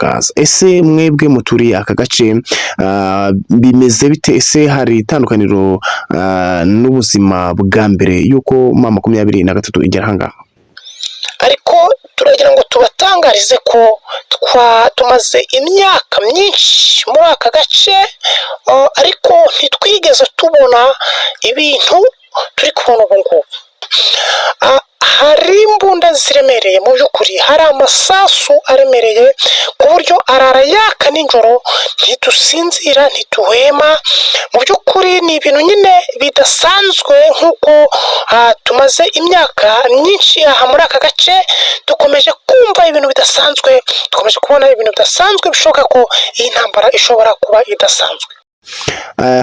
Kaza. Ese mwebwe muturiye aka gace, bimeze bite? Ese hari itandukaniro n'ubuzima bwa mbere y'uko M23 igera ahangaha? Ariko turagira ngo tubatangarize ko tumaze imyaka myinshi muri aka gace, ariko ntitwigeze tubona ibintu turi kubona ubu ngubu. Hari imbunda ziremereye, mu by'ukuri hari amasasu aremereye ku buryo arara yaka nijoro, ntitusinzira, ntituhwema. Mu by'ukuri ni ibintu nyine bidasanzwe, nk'uko tumaze imyaka myinshi aha muri aka gace, dukomeje kumva ibintu bidasanzwe, dukomeje kubona ibintu bidasanzwe. Bishoboka ko iyi ntambara ishobora kuba idasanzwe.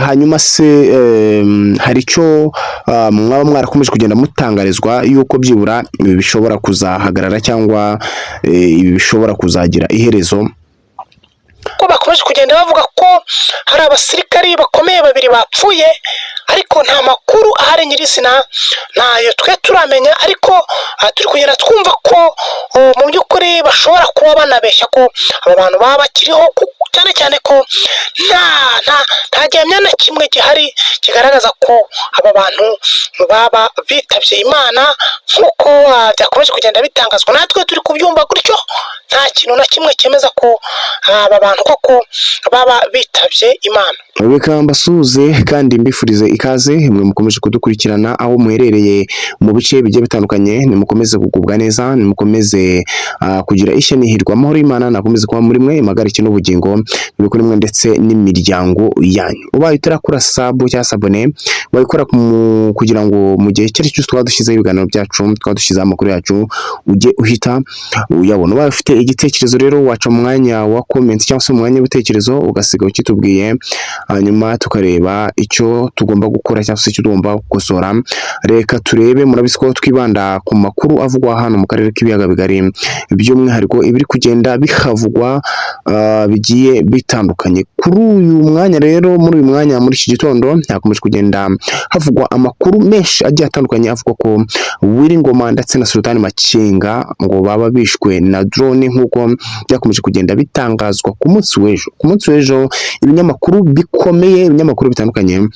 Hanyuma se hari icyo mwaba mwarakomeje kugenda mutangarizwa yuko byibura ibi bishobora kuzahagarara cyangwa ibi bishobora kuzagira iherezo? Ko bakomeje kugenda bavuga ko hari abasirikari bakomeye babiri bapfuye, ariko nta makuru ahari nyirizina, ntayo twe turamenya. Ariko turi kugenda twumva ko mu by'ukuri bashobora kuba banabeshya, ko aba bantu baba bakiriho, cyane cyane ko nta gihamya na kimwe gihari kigaragaza ko aba bantu baba bitabye Imana nk'uko byakomeje kugenda bitangazwa. Natwe turi kubyumva gutyo, nta kintu na kimwe cyemeza ko aba bantu koko baba bitabye Imana. Reka mbasuhuze kandi mbifurize ikaze mwe mukomeje kudukurikirana aho muherereye mu bice bigiye bitandukanye. Nimukomeze kugubwa neza, nimukomeze kugira ishya n'ihirwe. Amahoro y'Imana nakomeze kuba muri mwe, impagarike n'ubugingo biri kuri mwe ndetse n'imiryango yanyu. Ubaye utarakora sub cyangwa s'abonner, wayikora kugira ngo mu gihe icyo ari cyo cyose twaba dushyizeho ibiganiro byacu, twaba dushyizeho amakuru yacu, ujye uhita uyabona. Ubaye ufite igitekerezo rero, waca mu mwanya wa comment cyangwa se mu mwanya w'ibitekerezo, ugasiga ukitubwiye, hanyuma tukareba icyo tugomba gukora cyangwa se icyo tugomba gukosora. Reka turebe. Murabizi ko twibanda ku makuru avugwa hano mu karere k'Ibiyaga Bigari, by'umwihariko ibiri kugenda bihavugwa bigiye bitandukanye. Kuri uyu mwanya rero, muri uyu mwanya, muri iki gitondo, hakomeje kugenda havugwa amakuru menshi agiye atandukanye avuga ko Willy Ngoma ndetse na Sultani Makenga ngo baba bishwe na drone, nk'uko byakomeje kugenda bitangazwa ku munsi w'ejo. Ku munsi w'ejo ibinyamakuru bikomeye, ibinyamakuru bitandukanye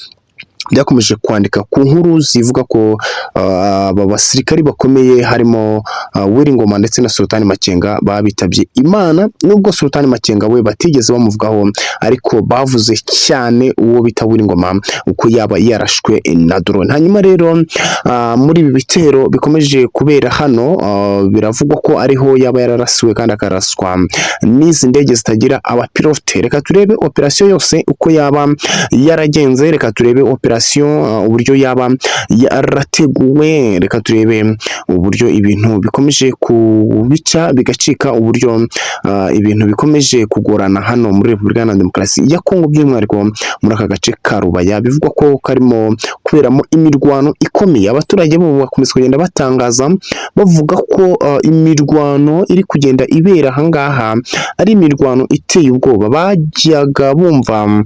byakomeje kwandika ku nkuru zivuga ko aba basirikari bakomeye harimo Willy Ngoma ndetse na Sultani Makenga baba bitabye Imana, nubwo Sultani Makenga we batigeze bamuvugaho, ariko bavuze cyane uwo bita Willy Ngoma uko yaba yarashwe na drone. Hanyuma rero muri ibi bitero bikomeje kubera hano, biravugwa ko ariho yaba yararasiwe kandi akaraswa n'izi ndege zitagira abapilote. Reka turebe operasiyo yose uko yaba yaragenze, reka turebe operasiyo uburyo yaba yarateguwe, reka turebe uburyo ibintu bikomeje kubica bigacika, uburyo ibintu bikomeje kugorana hano muri Repubulika Iharanira Demokarasi ya Kongo, by'umwihariko muri aka gace ka Rubaya bivugwa ko karimo kuberamo imirwano ikomeye. Abaturage bo bakomeza kugenda batangaza bavuga ko imirwano iri kugenda ibera ahangaha ari imirwano iteye ubwoba. Bajyaga bumva,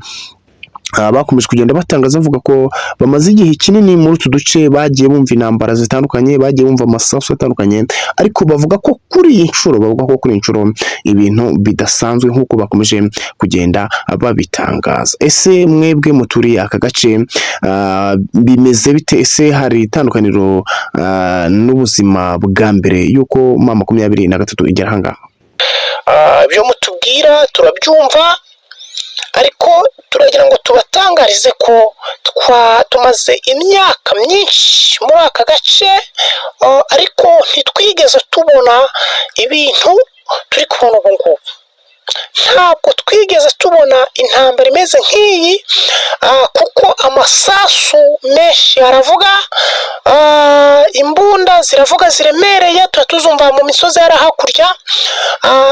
bakomeje kugenda batangaza bavuga ko bamaze igihe kinini muri utu duce, bagiye bumva intambara zitandukanye, bagiye bumva amasasu atandukanye, ariko bavuga ko kuri iyi nshuro ibintu bidasanzwe, nk'uko bakomeje kugenda babitangaza. Ese mwebwe muturiye aka gace, bimeze bite? Ese hari itandukaniro n'ubuzima bwa mbere y'uko M23 igera ahangaha? Ibyo mutubwira turabyumva, ariko turagira ngo tubatangarize ko tumaze imyaka myinshi muri aka gace, ariko ntitwigeze tubona ibintu turi kubona ubu ngubu. Ntabwo twigeze tubona intambara imeze nk'iyi, kuko amasasu menshi aravuga, imbunda ziravuga ziremereye, tuba tuzumva mu misozi yari hakurya.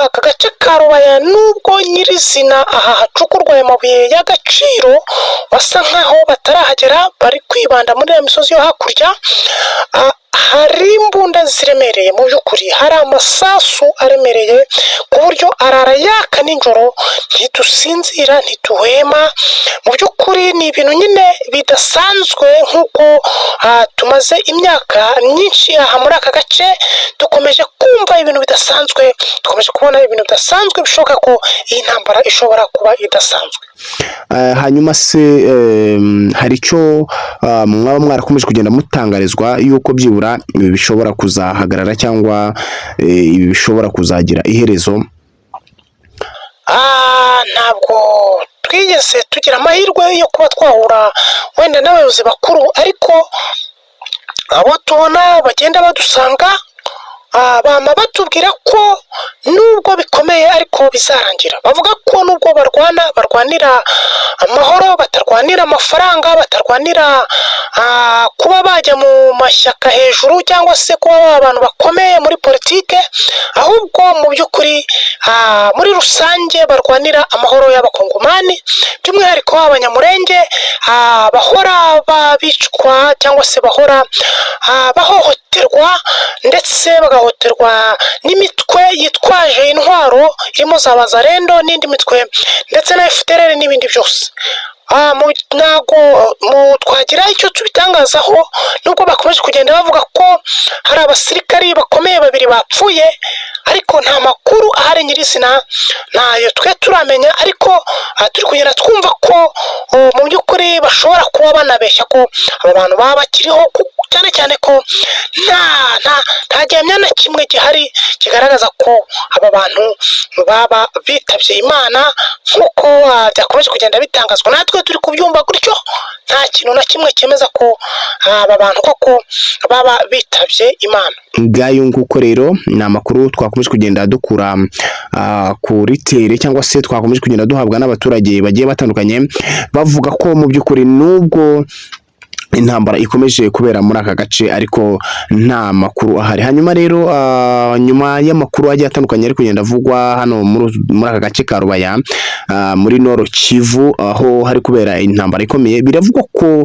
Aka gace ka Rubaya, nubwo nyirizina aha hacukurwa aya mabuye y'agaciro basa nkaho batarahagera, bari kwibanda muri ya misozi yo hakurya. Hari imbunda ziremereye, mu by'ukuri hari amasasu aremereye ku buryo arara yaka. nijoro, ntitusinzira, ntituhwema. Mu by'ukuri ni ibintu nyine bidasanzwe, nk'uko tumaze imyaka myinshi aha muri aka gace dukomeje kumva ibintu bidasanzwe, dukomeje kubona ibintu bidasanzwe. Bishoboka ko iyi ntambara ishobora kuba idasanzwe. Hanyuma se hari icyo mwaba mwarakomeje kugenda mutangarizwa yuko byibura ibi bishobora kuzahagarara cyangwa ibi bishobora kuzagira iherezo? Ntabwo twigeze tugira amahirwe yo kuba twahura wenda n'abayobozi bakuru, ariko abo tubona bagenda badusanga bama batubwira ko nubwo bikomeye ariko bizarangira. Bavuga ko nubwo barwana, barwanira amahoro, batarwanira amafaranga, batarwanira kuba bajya mu mashyaka hejuru cyangwa se kuba baba abantu bakomeye muri politike, ahubwo mu by'ukuri muri rusange barwanira amahoro y'Abakongomani, by'umwihariko Abanyamurenge bahora bicwa cyangwa se bahora bahohoterwa, ndetse bagahohoterwa n'imitwe yitwaje intwaro irimo za Wazalendo n'indi mitwe ndetse na FDLR n'ibindi byose. Ntabwo twagira icyo tubitangazaho, nubwo bakomeje kugenda bavuga ko hari abasirikari bakomeye babiri bapfuye, ariko nta makuru ahari nyirizina, ntayo twe turamenya. Ariko turi kugenda twumva ko mu by'ukuri bashobora kuba banabeshya, ko aba bantu baba bakiriho, cyane cyane ko nta gihamya na kimwe gihari kigaragaza ko aba bantu baba bitabye Imana nk'uko byakomeje kugenda bitangazwa. Natwe turi kubyumva gutyo, nta kintu na kimwe cyemeza ko aba bantu koko baba bitabye Imana. Ngayo nguko rero, ni amakuru twakomeje kugenda dukura kuri terrain cyangwa se twakomeje kugenda duhabwa n'abaturage bagiye batandukanye, bavuga ko mu by'ukuri nubwo intambara ikomeje kubera muri aka gace ariko nta makuru ahari. Hanyuma rero nyuma y'amakuru agiye atandukanye ari kugenda avugwa hano muri aka gace ka Rubaya, muri Nord Kivu, aho hari kubera intambara ikomeye, biravugwa ko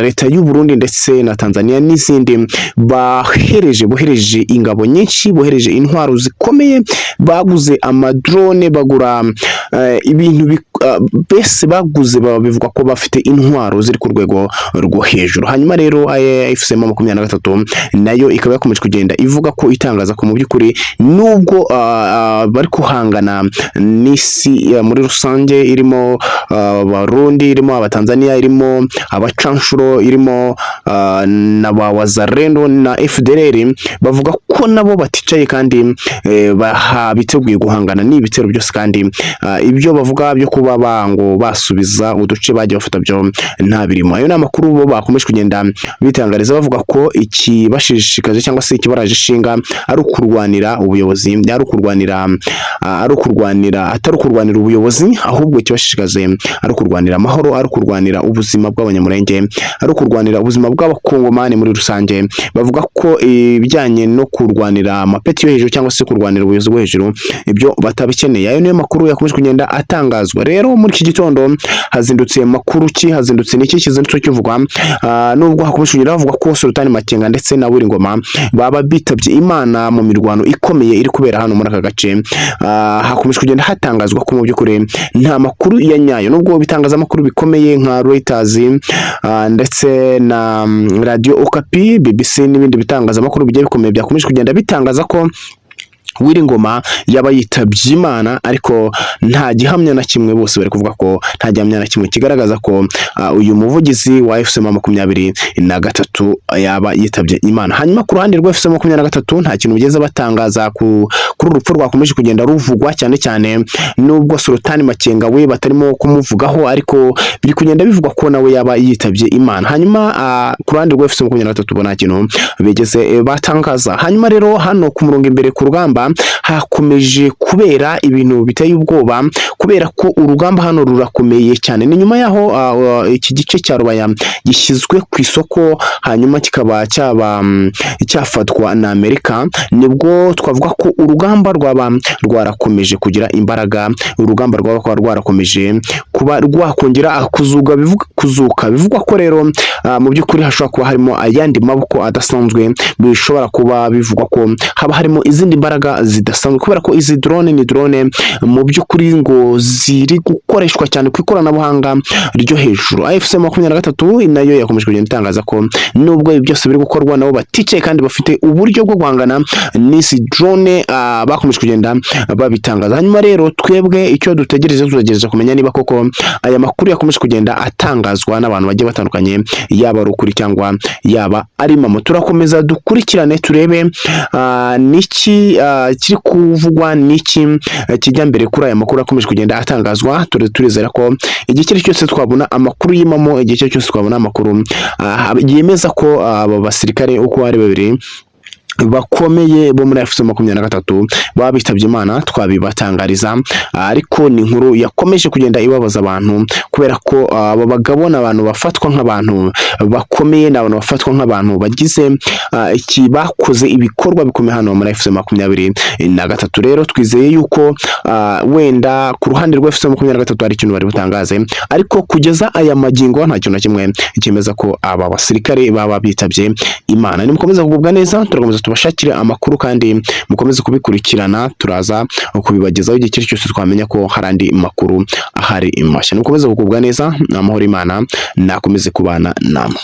leta y'u Burundi ndetse na Tanzania n'izindi bahereje bohereje ingabo nyinshi, bohereje intwaro zikomeye, baguze amadrone, bagura ibintu mbese baguze, bivugwa ko bafite intwaro ziri ku rwego rwo hejuru. Hanyuma rero AFC M23 nayo ikaba yakomeje kugenda ivuga ko, itangaza ko mu by'ukuri nubwo bari guhangana n'isi muri rusange, irimo Abarundi, irimo Abatanzania, irimo abacanshuro, irimo na ba Wazalendo na FDLR, bavuga ko nabo baticaye kandi biteguye guhangana n'ibitero byose, kandi ibyo bavuga byo kuba bango basubiza uduce bagiye bafata byo nta birimo. Ayo ni amakuru bo bakomeje kugenda bitangariza, bavuga ko ikibashishikaje cyangwa se ikibaraje ishinga ari ukurwanira ubuyobozi, ari ukurwanira, atari ukurwanira ubuyobozi, ahubwo ikibashishikaje ari ukurwanira amahoro, ari ukurwanira ubuzima bw'Abanyamurenge, ari ukurwanira ubuzima bw'Abakongomani muri rusange. Bavuga ko ibijyanye no kurwanira amapeti yo hejuru cyangwa se kurwanira ubuyobozi bwo hejuru ibyo batabikeneye. Ayo niyo makuru yakomeje kugenda atangazwa. Rero muri iki gitondo hazindutse makuru ki? Hazindutse niki kizindutse kivugwa? Nubwo hakomeje kugenda havugwa ko Sultani Makenga ndetse na Willy Ngoma baba bitabye Imana mu mirwano ikomeye iri kubera hano muri aka gace, hakomeje kugenda hatangazwa ko mu by'ukuri nta makuru ya nyayo, nubwo ibitangazamakuru bikomeye nka Reuters ndetse na Radio Okapi, BBC n'ibindi bitangazamakuru bigiye bikomeye byakomeje kugenda bitangaza ko Willy Ngoma yaba yitabye Imana, ariko nta gihamya na kimwe. Bose bari kuvuga ko nta gihamya na kimwe kigaragaza ko uyu muvugizi wa AFC M23 yaba yitabye Imana. Hanyuma ku ruhande rwa AFC M23 nta kintu bigeze batangaza kuri uru rupfu rwakomeje kugenda ruvugwa cyane cyane, nubwo Sultani Makenga we batarimo kumuvugaho, ariko biri kugenda bivugwa ko nawe yaba yitabye Imana. Hanyuma ku ruhande rwa AFC M23 bo nta kintu bigeze batangaza. Hanyuma rero hano ku murongo imbere ku rugamba hakomeje kubera ibintu biteye ubwoba, kubera ko urugamba hano rurakomeye cyane. Ni nyuma yaho iki gice cya Rubaya gishyizwe ku isoko, hanyuma kikaba cyaba cyafatwa na Amerika, nibwo twavuga ko urugamba rwaba rwarakomeje kugira imbaraga, urugamba rwaba rwarakomeje kuba kuba rwakongera kuzuka. Bivugwa ko rero mu by'ukuri hashobora kuba harimo ayandi maboko adasanzwe, bishobora kuba bivugwa ko haba harimo izindi mbaraga zidasanzwe, kubera ko izi drone ni drone mu by'ukuri ngo ziri gukoreshwa cyane ku ikoranabuhanga ryo hejuru. AFC 23 nayo yakomeje kugenda itangaza ko nubwo ibi byose biri gukorwa, nabo baticaye kandi bafite uburyo bwo guhangana n'izi drone, bakomeje kugenda babitangaza. Hanyuma rero twebwe icyo dutegereje, tutegereje kumenya niba koko aya makuru yakomeje kugenda atangazwa n'abantu bagiye batandukanye yaba ari ukuri cyangwa yaba ari mamo. Turakomeza dukurikirane turebe niki kiri kuvugwa, niki kijya mbere kuri aya makuru akomeje kugenda atangazwa. Turizera ko igihe icyo ari cyo cyose twabona amakuru y'imamo, igihe icyo ari cyo cyose twabona amakuru yemeza ko aba basirikare uko ari babiri bakomeye bo muri AFC 23 baba bitabye Imana, twabibatangariza. Ariko ni inkuru yakomeje kugenda ibabaza abantu, kubera ko aba bagabo ni abantu bafatwa nk'abantu bakomeye, ni abantu bafatwa nk'abantu bagize iki, bakoze ibikorwa bikomeye hano muri AFC 23. Rero twizeye yuko wenda ku ruhande rwa AFC 23 hari ikintu bari butangaze, ariko kugeza aya magingo nta kintu na kimwe cyemeza ko aba basirikare baba bitabye Imana. Nimukomeza kugubwa neza, turakomeza tubashakire amakuru kandi mukomeze kubikurikirana, turaza kubibagezaho igihe icyo ari cyo cyose twamenya ko hari andi makuru ahari mashya. Nimukomeze kugubwa neza, amahoro Imana nakomeze kubana namwe.